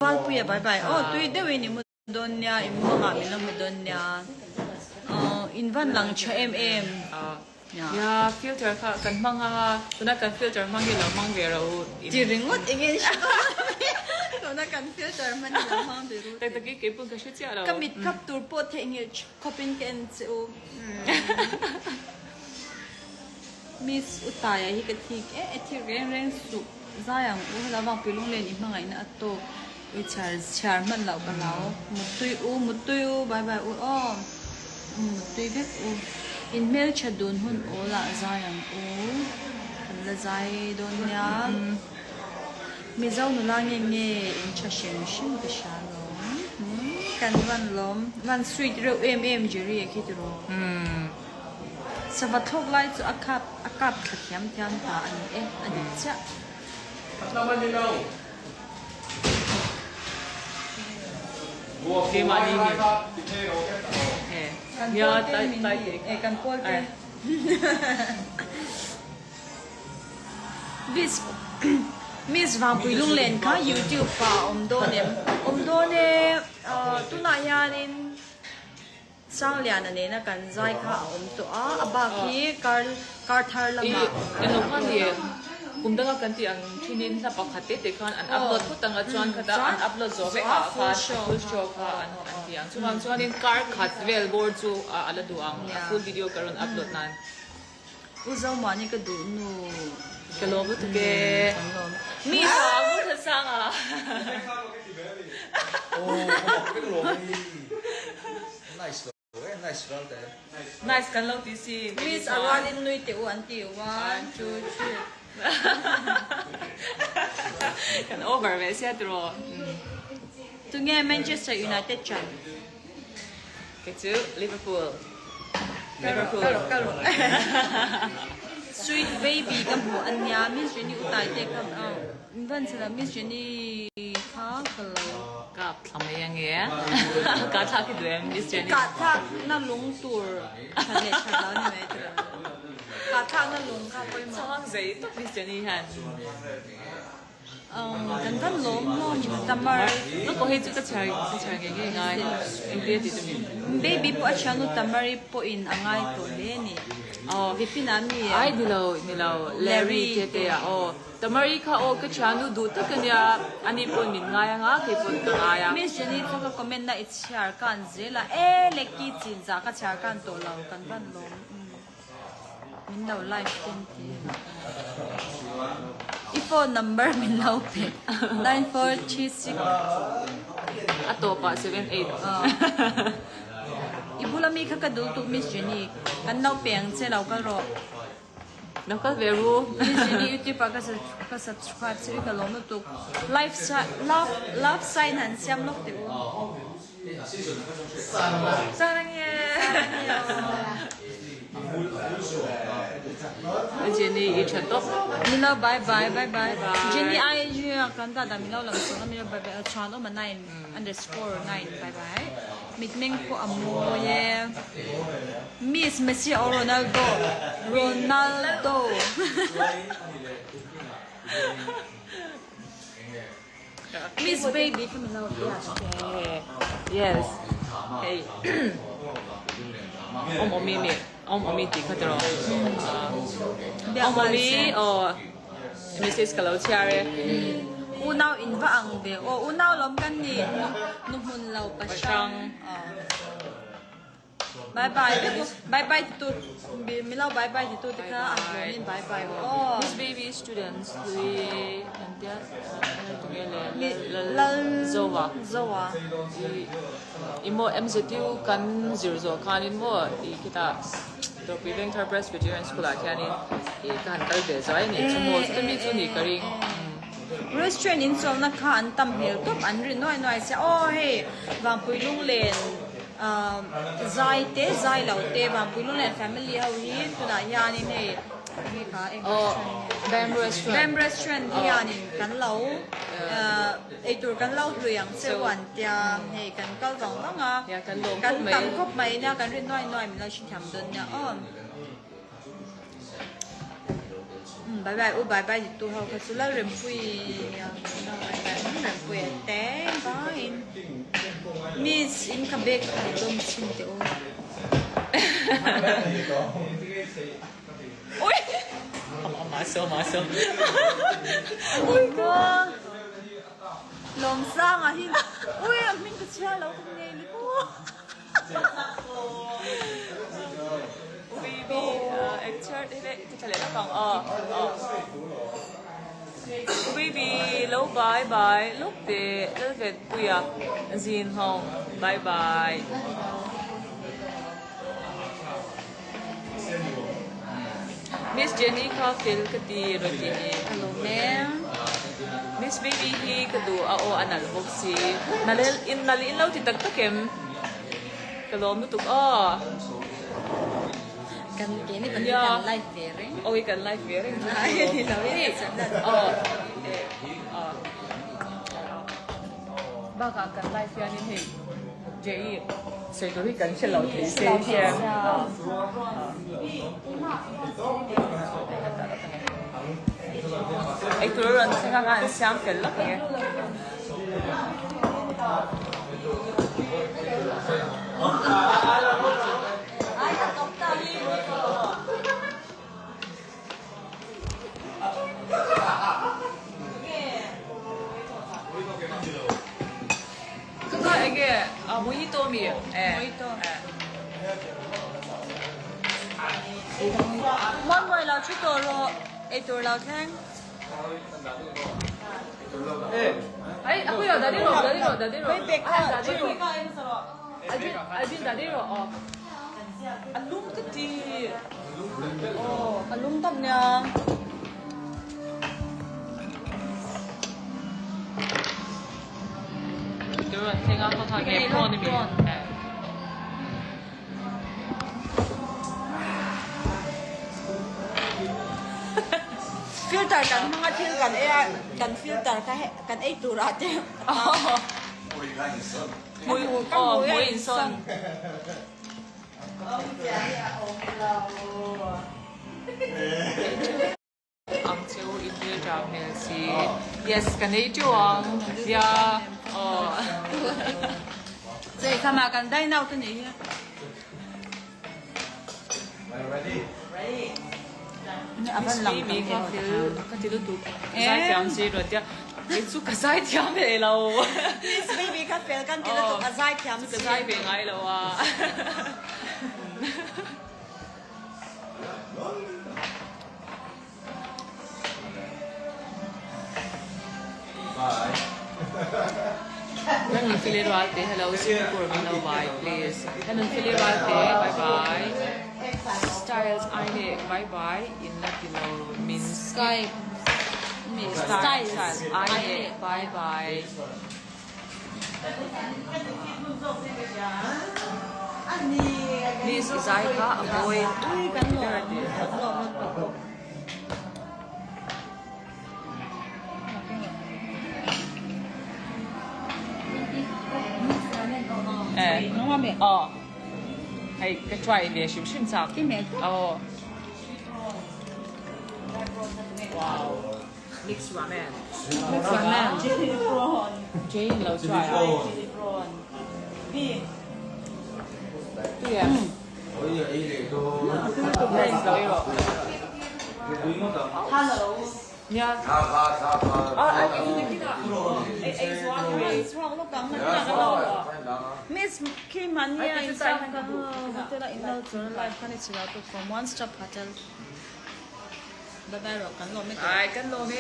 Valpuia bye bye aw tui deuhin i mu dawn nia i muangah min lo hmu dawn nia aw in van lang tha em em nia filter kha kan hmang a tuna kan filter hmang hi lo hmang ve rawh u ti ringawt eng nge hre dawn lo mai tuna kan filter hman hi lo hmang ve ru tak takin keipun ka hre chiah lo ka mit khap tur pawh theihnghilh khawpin ka en che u Miss Utaia hi ka thik e e thik reng reng suh. Zai ang u, hela vangpui lunglen i hmangaihna a tawk i chhiar chhiar hman loh ka hlau. Muttui u, muttui u, bye bye u aw. Muttui vek u. In hmeltha dun hun awl ah zai ang u. Kan la zai dawn nia. Mizo nula nge nge in tha hrim hrim ka hria lawm. Kan van lawm, van sweet reuh em em Jerry a khi tiraw. Sava thlawk lai chu a khap a kap thla thiam thiam ta a ni e, a dik chiah. Kan pawl te min ni e kan pawl te. Miss Miss Vangpui Lunglen kha YouTube ah a awm dawn em? Awm dawn e, tunah hianin. Sangliana nena kan zai kha a awm tawh a, a bak hi kar kar thar lamah I englo khan i kum danga kan tih ang thinin hla pakhat te te khan an upload phawt ang a chuan khata an upload zawh vek ah khan full show kha an an ti ang chuvang chuanin kar khat vel bawr chu a la duh ang a full video ka rawn upload nan. U Zomani ka duh nu. Ka lawm lutuk e. Kan lawm. Mi tha ngur tha sang a. Nice kan lo ti si. Miss a rualin nui teh u an ti. One, two, three. Kan over ve sia tiraw. Tunge Manchester United chan? Kei chu Liverpool. Liverpool. Sweet baby ka hmu a nia Miss Jenny u tai te kha min van chhan a Miss Jenny kha ka lo Kap thla mai ang e Ka thlak hi duh em Miss Jenny. Ka thlak na lung tur tha leh tha lo ni mai tiraw Ka thlak na lung kha pawimawh. Chhang zei tawp Miss Jenny hian. Kan van lawm hlawm Tamar. Ka pawh hei chu ka chhiar ka chhiar ngei ngei ngai engtia tih chu min. Baby pawh a thiannu Tamari pawhin a ngai tawh hle a ni. Aw. Vipin-a mi em? Ai ni lo ni lo Larry te te a aw. Tamari kha aw ka thiannu duh tak a nia ani pawn min ngai anga kei pawn ka ngai a. Miss Jenny chu ka comment na i chhiar kan zel a e leki chinzah ka chhiar kan tawh lo kan van lawm. Min lo live ten ti I phone number min lo pe 9436 A tawpah 78 I bula mi kha ka dul tuk Miss Jenny kan lo pe ang che lo kal rawh. Lo kal ve ru. Miss Jenny YouTube ah ka subscribe che i ka lawm lutuk. Live love love sign han siam lawk teh u. Jenny i tha tawp. Milo bye bye bye bye Jenny ai hi kan dada milo lam chuan a milo bye bye chuan awm a nine underscore nine bye bye mitmeng pawh a mawi e Miss Messi or Ronaldo Ronaldo. Miss baby kha min lo biak che. Yes. Hei. Om omi mi. Om omi tih kha tiraw. Om omi aw message ka lo chhiar e. Unau in va ang ve aw. Unau lawm kan ni. Nu hmun lo pahrang. Bye bye vek u. Bye bye ti tu milo bye bye ti tu te kha a hlawm in bye bye u aw. Miss baby students hlui an tia tunge le Lal Zoa Zoa i i maw MZU kan zir zawh khanin maw i khitah Dawrpui Vengthar Presbyterian School ah khianin i ka han kal ve zuai a ni chu maw chuta mi chu ni ka ring. Restaurant in chawlhna kha an tam hmel tawp an ri nuai nuai sia aw hei Vangpui Lunglen Zai te zai lo te Vangpui Lunglen family ho hi tunah hianin hei hei kha eng restaurant nge Bam restaurant hianin kan lo eitur kan lo hlui ang che u an tia hei kan kal vang vang a kan tam khawp mai nia kan ri nuai nuai min lo hrethiam dawn nia aw. Bye bye u bye bye ti tu ho kha chu Lalrempuii nia bye bye Rempuia thank you. Miss in ka bag kha i dawm chhin teh u. Ui! Ui ka Lawmsanga hi ui a hming ka chhiar lo ka ngei lutuk. U baby eng chhiar hi leh ti tha leh lawk ang aw aw. U baby lo bye bye lawk teh Lalvenpuia zin ho bye bye. Miss Jenny kha fel ka ti rawn ti ni. Ka lawm e. Miss Baby hi ka duh a aw a nalh bawk si. Nalh in nalh in lo ti tak tak em? Ka lawm lutuk aw. Kan ke ni pahnih kan live ve reng. Awi kan live ve reng chu chu lawm. Hei aw aw bakah kan live hianin hei Jei sawi tur hi kan hre lo thei se hian eitur a rawn thleng anga an siam fel lawk ang e. Kha enge a mojito mi e. Mojito. Muan muai lo thu tawh rawh eitur lo thleng. Ai a pui lo dadi rawh dadi rawh dadi rawh. Dadi rawh. Alvin Alvin dadi rawh aw. A lum ka ti. Aw a lum tak nia. Filter kan hmang a thil kan ei a kan filter kha kan ei tur ah te Ka hmui insawn. Ang cheu i hmel tha hmel si. Yes ka nei teuh ang nia aw. Chei khamah kan dine out a nih hi. Miss Mimi kha fel ka ti lutuk zaithiam si rawn tia kei chu ka zaithiam ve lo. Miss Mimi kha fel kan ti lutuk a zaithiam si. Ka zai ve ngai lo a. Nan nun fili rual te hello Singapore min lo bye please Nan nun fili rual te bye bye Styles ai ne bye bye in la ti lo min Skype mi Styles ai ne bye bye. Miss i zai kha a mawi ber a ti. Aw hei ka try ve hrim hrim chak. Aw. Wow. Mix ramen. Mix ramen. Jane lo try a. Tui em? Rice lo ei rawh. Nia. Miss khi mania in sa kha hotel a in lo chuan live khan i chhila tu from one stop hotel. Bye bye rawh kan lawm e. Ai kan lawm e.